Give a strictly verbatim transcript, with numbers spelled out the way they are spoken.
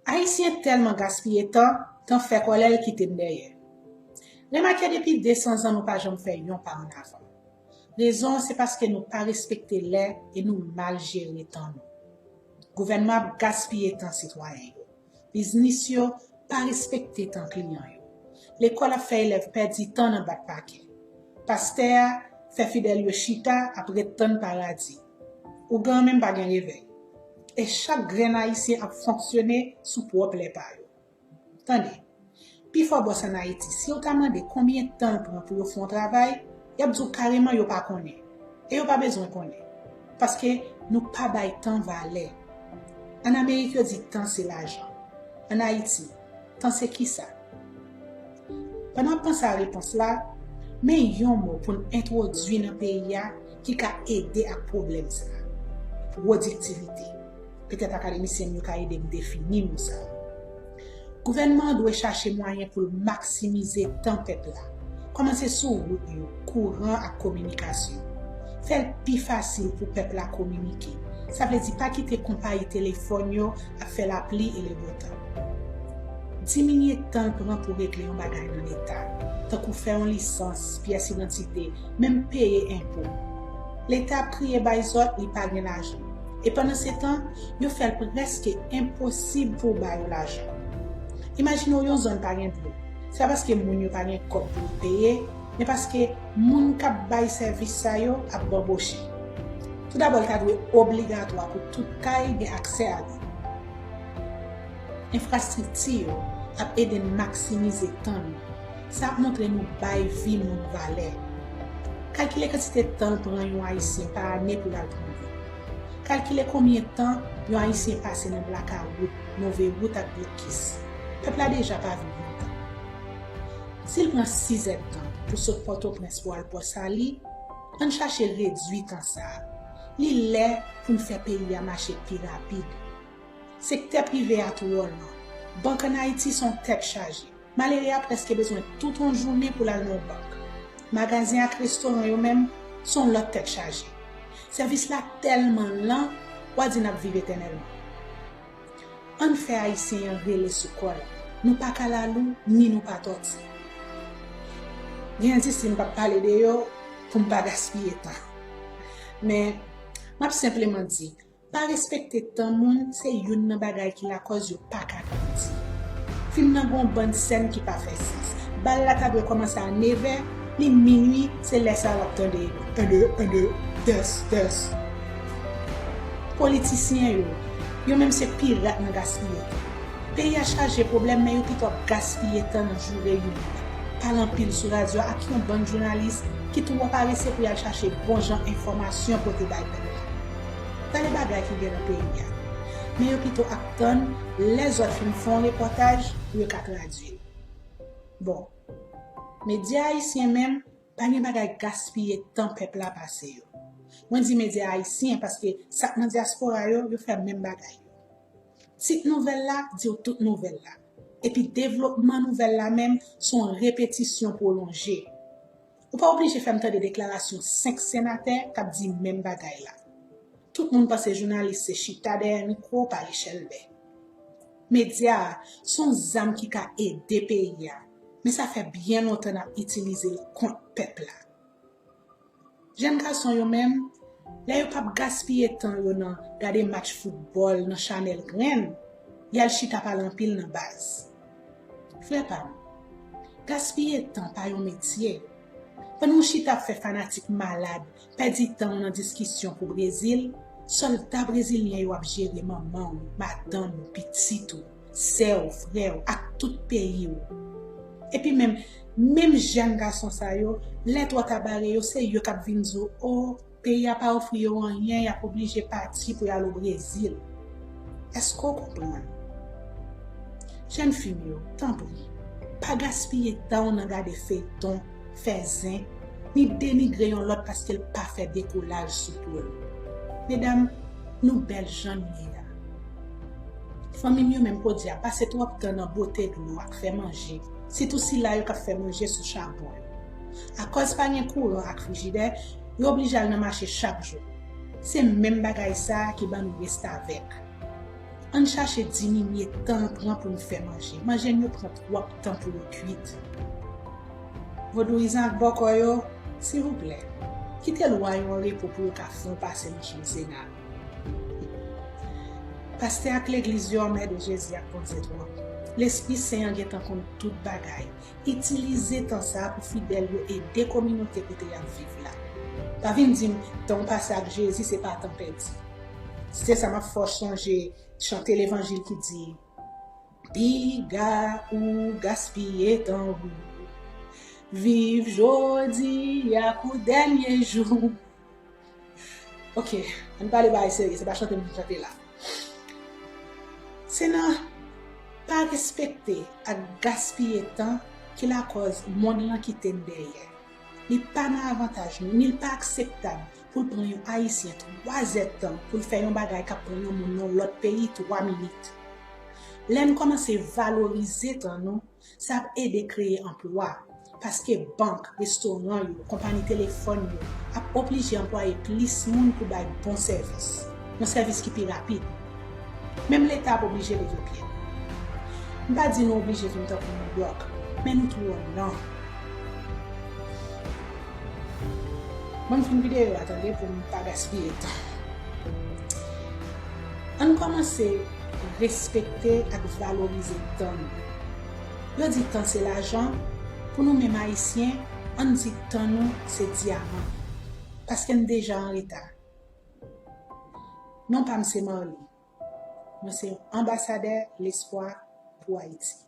Ayisyen tèlman gaspiye tan, tan fè kòlè l kite n dèyè. Remake depi de san zan nou pa janm fè yon pa annavan. Rezon an se paske nou pa respekte lè e nou mal jere tan nou. Gouvènman ap gaspiye tan sitwayen yo. Biznis yo pa respekte tan kliyan yo. Lekòl ap fè elèv pèdi tan nan bat pakè. Pastè a fè fidèl yo chita ap ret tann paradi. Ougan an menm pa gen revèy. E chak grenn Ayisyen ap fonksyone sou pwòp lè pa yo. Tande, pifò bòs ann Ayiti, si w ta mande konbyen tan l pran pou yo fè yon travay, y ap di w kareman yo pa konnen. E yo pa bezwen konnen. Paske nou pa bay tan valè. Ann Amerik, yo di tan se lajan. Ann Ayiti, tan se kisa? Pandan w ap panse a repons la, men yon mo pou n entwodui nan peyi a ki ka ede ak pwoblèm sa a. Pwodiktivite. Petèt akademisyen m yo ka ede m defini mo sa a. Gouvènman an dwe chache mwayen pou l maksimize tan pèp la. Kòmanse sou wout yo, kouran ak kominikasyon. Fè l pi fasil pou pèp la kominike. Sa vle di pa kite konpayi telefòn yo ap fè lapli e lebetan. Diminye tan l pran pou regle yon bagay nan Leta, tankou fè yon lisans, pyès idantite, menm peye enpo. Leta ap kriye bay zòt li pa gen lajan. E pandansetan, yo fè l prèske enposib pou w ba yo lajan. Imajine w yon zòn pa gen dlo. Se pa paske moun yo pa gen kòb pou yo peye, men paske moun k ap bay sèvis sa yo ap banboche. Toudabò, l ta dwe obligatwa pou tout kay gen aksè a dlo. Enfrastrikti yo ap ede n maksimize tan nou. Sa ap montre nou bay vi moun valè. Kalkile kantite tan l pran yon Ayisyen pa ane pou l al pran dlo. Kalkile konbyen tan yon Ayisyen pase nan blakawout, move wout ak blokis. Pèp la deja pa viv lontan. Si l pran sizèdtan pou sot Pòtoprens pou al Pòsali, ann chache redui tan sa a. Li lè pou n fè peyi a mache pi rapid. Sektè prive a twò lan. Bank ann Ayiti se yon tèt chaje. Malere a prèske bezwen tout yon jounen pou l al nan yon bank. Magazen ak restoran yo menm, se yon lòt tèt chaje. Sèvis la tèlman lan, w a di n ap viv etènèlman. Ann fè Ayisyen an rele sou kò l. Nou pa kalalou, ni nou pa tòti. Gen endistri m p ap pale de yo pou m pa gaspiye tan. Men, m ap senpleman di, pa respekte tan moun se youn nan bagay ki lakòz yo pa ka grandi. Fim nan gen yon bann sèn ki pa fè sans. Bal la ta dwe kòmanse a nevè, li minui, se lè sa a w ap tande en de, en de, tès, tès. Politisyen yo, yo menm se pirat nan gaspiye tan. Peyi a chaje pwoblèm, men yo pito ap gaspiye tan nan joure youn. Pale anpil sou radyo ak yon bann jounalis ki twò parese pou y al chache bon jan enfòmasyon pote bay pèp la. Gade bagay ki gen nan peyi a. Men yo pito ap tann lè zòt fin fè yon repòtaj pou yo ka tradui l. Bon, medya ayisyen menm, pa gen bagay gaspiye tan pèp la pase yo. Mwen di medya ayisyen paske sa k nan dyaspora yo, yo fè menm bagay yo. Tit nouvèl la di w tout nouvèl la. Epi devlopman nouvèl la menm se yon repetisyon pwolonje. Ou pa oblije fè m tande deklarasyon senk senatè k ap di menm bagay la. Tout moun panse jounalis se chita dèyè mikwo, pale chèlbè. Medya a se yon zam ki ka ede peyi a, men sa fè byen lontan n ap itilize l kont pèp la. Jèn gason yo menm, lè yo p ap gaspiye tan yo nan gade match foutbòl nan chanèl grenn, y al chita pale anpil nan baz. Frè pa m, gaspiye tan pa yon metye. Pandan w chita ap fè fanatik malad, pèdi tan w nan diskisyon pou Brezil, sòlda brezilyen yo ap jere manman w, madanm ou, pitit ou, sè w, frè w, ak tout peyi w. Epi menm, menm jèn gason sa yo, lè twò ta bare yo, se yo k ap vin di w, o, peyi a pa ofri yo anyen, y ap oblije pati pou y al o Brezil. Èske w konprann? Jèn fi m yo, tanpri, pa gaspiye tan w nan gade feyton, fè zen, ni denigre yon lòt paske l pa fè dekolaj sou poul. Medam, nou bèl jan n ye a. Fanmi m yo menm, podi a pase twòp tan nan bwote dlo ak fè manje, sitou sila yo k ap fè manje sou chabon yo. Akòz pa gen kouran ak frijidè, yo oblije al nan mache chak jou. Se menm bagay sa a ki ban nou restavèk. Ann chache diminye tan l pran pou n fè manje. Manje n yo pran twòp tan pou yo kuit. Vodouyizan ak bòkò yo, silvouplè, kite lwa yo an repo pou yo ka fè yon pase nan chanm Sena. Pastè ak legliz yo anmède Jezi ak Bondye twòp. Lespri Sen an gentan konn tout bagay. Itilize tan sa a pou fidèl yo ede kominote kote y ap viv la. Pa vin di m tan w pase ak Jezi se pa tan pèdi. Se sa m ap fè w sonje chante levanjil ki di, piga ou gaspiye tan ou. Viv jodi a kou dènye jou. Ok, ann pale bagay serye, se pa chante m vin chante la. Se nan pa respekte ak gaspiye tan ki lakòz mond lan kite n dèyè. Li pa nan avantaj nou, ni l pa akseptab pou l pran yon Ayisyen twa zèdtan pou l fè yon bagay k ap pran yon moun nan yon lòt peyi twa minit. Lè n kòmanse valorize tan nou, sa ap ede kreye anplwa, paske bank, restoran yo, konpayi telefòn yo ap oblije anplwaye plis moun pou bay bon sèvis, yon sèvis ki pi rapid. Menm Leta ap oblije leve pye l. M pa di nou oblije vin tankou Nouyòk, men nou twò lan. Ban m fin videyo a tande pou m pa gaspiye tan. Ann kòmanse respekte ak valorize tan nou. Yo di tan se lajan, pou nou menm Ayisyen, ann di tan nou se dyaman. Paske n deja an reta. Non pa m se Marly. Mwen se yon anbasadè lespwa pou Ayiti.